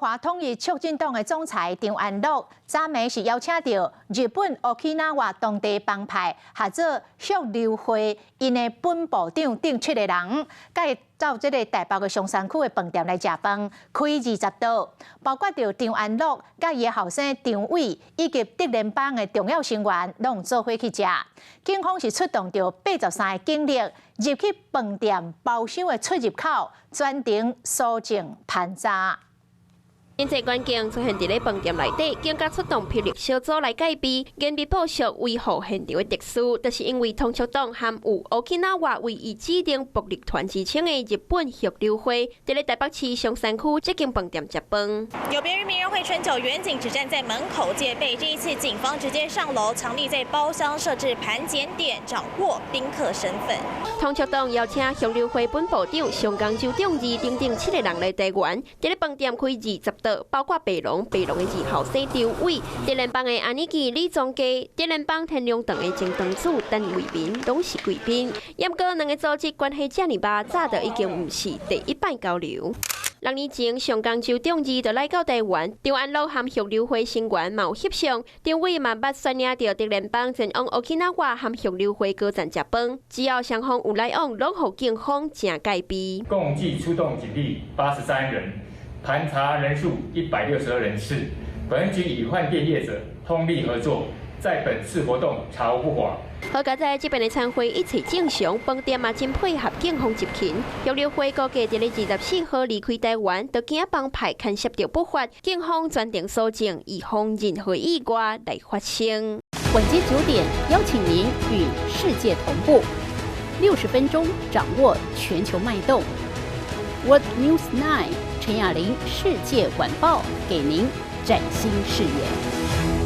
華統一促進黨的總裁張安樂，昨暝是邀請著日本 Okinawa 當地幫派，合做旭流會𪜶的本部長等七個人，共伊到這个台北的松山區的飯店來食飯，開二十桌，包括著張安樂、佮伊的後生張偉以及竹聯幫的重要成員，攏做伙去食。警方是出動著83個警力入去飯店包廂的出入口，全程搜證盤查。經濟關鍵出現佇咧飯店內底，警覺出動霹靂小組來戒備，嚴密部署維護現場的秩序，就是因為統促黨含有 Okinawa 唯一指定暴力團之稱的日本旭流會，佇咧台北市松山區這間飯店食飯。有別於名人會春酒，員警只站在門口戒備。這一次警方直接上樓，強力在包廂設置盤檢點，掌握賓客身份。統促黨邀請旭流會本部長上江州長二等等七個人來台灣，佇咧飯店開20桌，包括白龍、白龍的二後生張偉、竹聯幫的阿尼基李宗基、竹聯幫天龍堂的前堂主陳為民，攏是貴賓。毋過兩个組織關係遮爾歹，早就已經毋是第一擺交流。6年前，上江州長二就來到台灣，張安樂和旭流會成員嘛有翕相，張偉嘛捌率領著竹聯幫前往 Okinawa 和旭流會高層食飯，只要雙方有來往，攏予警方誠戒備。共計出動警力83人。盤查人數162人次，本局與飯店業者通力合作，在本次活動查無不法。好佳哉這邊的餐會一切正常，飯店嘛真配合警方執勤。旭流會估計佇咧24號離開台灣，就驚幫派牽涉著不法，警方全程搜證，以防任何意外來發生。晚間9點，邀請您與世界同步，60分鐘掌握全球脈動。World News 9。陳雅玲，《世界晚報》給您嶄新視野。